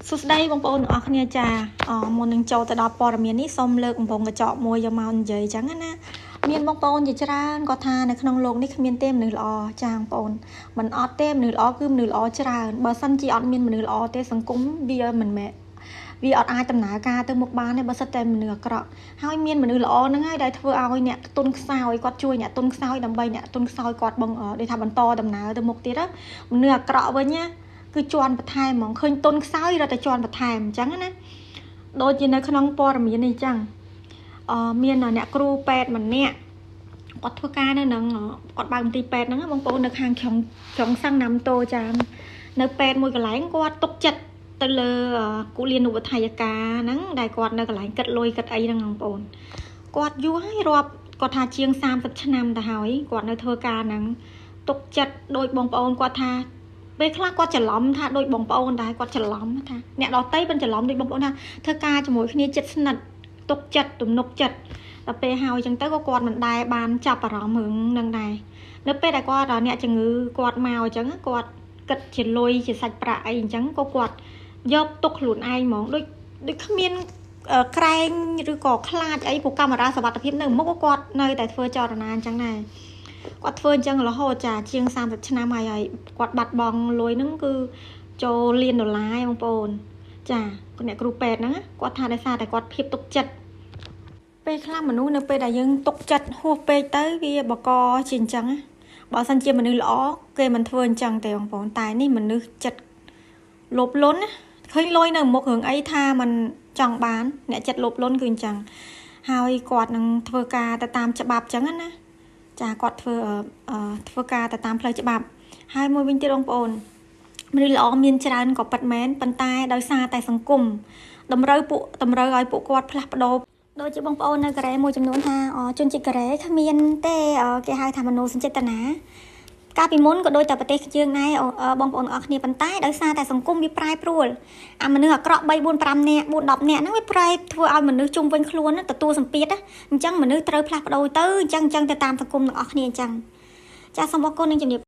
សួស្តីបងប្អូនទាំងអស់គ្នាចាមុននឹងចូលទៅដល់ព័ត៌មាននេះសូមលើកកំពង់កញ្ចក់មួយយកមកនិយាយចឹងណាមានបងប្អូនជាច្រើនគាត់ថានៅក្នុងលោកនេះគ្មានទេមនុស្សល្អចាបងប្អូនមិនអត់ទេមនុស្សល្អគឺមនុស្សល្អច្រើនបើសិនជាអត់មានមនុស្សល្អទេសង្គមវាមិនមែនវាអត់អាចដំណើរការទៅមុខបានទេបើសិនតែមនុស្សអាក្រក់ហើយមានមនុស្សល្អហ្នឹងហើយដែលធ្វើឲ្យអ្នកទុនខ្សោយគាត់ជួយអ្នកទុនខ្សោយដើម្បីអ្នកទុនខ្សោយគាត់បងដូចថាបន្តដំណើរទៅមុខទៀតណាមនុស្សអាក្រក់វិញណាគឺជន់បន្ថែមហ្មងឃើញទុនខ្សោយរត់តែជន់បន្ថែមអញ្ចឹងណាដូចជានៅក្នុងព័ត៌មាននេះអញ្ចឹងមានអ្នកគ្រូពេទ្យម្នាក់គាត់ធ្វើការនៅនឹងគាត់បើកមន្ទីរពេទ្យហ្នឹងបងប្អូននៅខាងក្រុងសាំងណាំតូចានៅពេទ្យមួយកន្លែងគាត់ទុកចិត្តទៅលើគូលានុបដ្ឋាយកាហ្នឹងដែលគាត់នៅកន្លែងគិតលុយគិតអីហ្នឹងបងប្អូនគាត់យូរហើយរាប់គាត់ថាជាង30ឆ្នាំទៅហើយគាត់នៅធ្វើការហ្នឹងទុកចិត្តដោយបងប្អូនគាត់ថាពេលខ្លះគាត់ច្រឡំថាដូចបងប្អូនដែរគាត់ច្រឡំថាអ្នកដតីមិនច្រឡំដូចបងប្អូនថាធ្វើការជាមួយគ្នាចិត្តស្និទ្ធទុកចិត្តទំនុកចិត្តដល់ពេលហើយចឹងទៅក៏គាត់មិនដែលបានចាប់អារម្មណ៍រឿងនឹងដែរនៅពេលដែលគាត់អ្នកជំងឺគាត់មកអញ្ចឹងគាត់គិតជាលុយជាសាច់ប្រាក់អីអញ្ចឹងក៏គាត់យកទុកខ្លួនឯងហ្មងដូចគ្មានក្រែងឬក៏ខ្លាចអីព្រោះកាមេរ៉ាសុវត្ថិភាពនៅមុខក៏គាត់នៅតែធ្វើចរណាអញ្ចឹងដែរគាត់ធ្វើអញ្ចឹងរហូតចាជាង30ឆ្នាំហើយហើយគាត់បាត់បង់លុយហ្នឹងគឺចូលលានដុល្លារបងប្អូនចាអ្នកគ្រូពេទ្យហ្នឹងគាត់ថាដោយសារតែគាត់ភាពទុកចិត្តពេលខ្លះមនុស្សនៅពេលដែលយើងទុកចិត្តហួសពេកទៅវាបកជាអញ្ចឹងបើសិនជាមនុស្សល្អគេមិនធ្វើអញ្ចឹងទេបងប្អូនតែនេះមនុស្សចិត្តលោភលន់ណាឃើញលុយនៅមុខរឿងអីថាมันចង់បានអ្នកចិត្តលោភលន់គឺអញ្ចឹងហើយគាត់នឹងធ្វើការទៅតាមច្បាប់អញ្ចឹងណាចាគាត់ធ្វើការទៅតាមផ្លូវច្បាប់ហើយមួយវិញទៀតបងប្អូនមនុស្សល្អមានច្រើនក៏ពិតមែនប៉ុន្តែដោយសារតែសង្គមតម្រូវឲ្យពួកគាត់ផ្លាស់ប្ដូរដូចជាបងប្អូននៅកូរ៉េមួយចំនួនថាជនជាតិកូរ៉េគ្មានទេគេហៅថាមនោសញ្ចេតនាកាលពីមុនក៏ដូចតែប្រទេសយើងដែរបងប្អូនអរគ្នាប៉ុន្តែដោយសារតែសង្គមវាប្រែប្រួលអាមនុស្សអាក្រក់3 4 5នាក់4 10នាក់ហ្នឹងវាប្រែធ្វើឲ្យមនុស្សជុំវិញខ្លួនទទួលសម្ពាធអញ្ចឹងមនុស្សត្រូវផ្លាស់ប្ដូរទៅអញ្ចឹងទៅតាមសង្គមទាំងអស់គ្នាអញ្ចឹងចាសូមអរគុណនិងជំរាប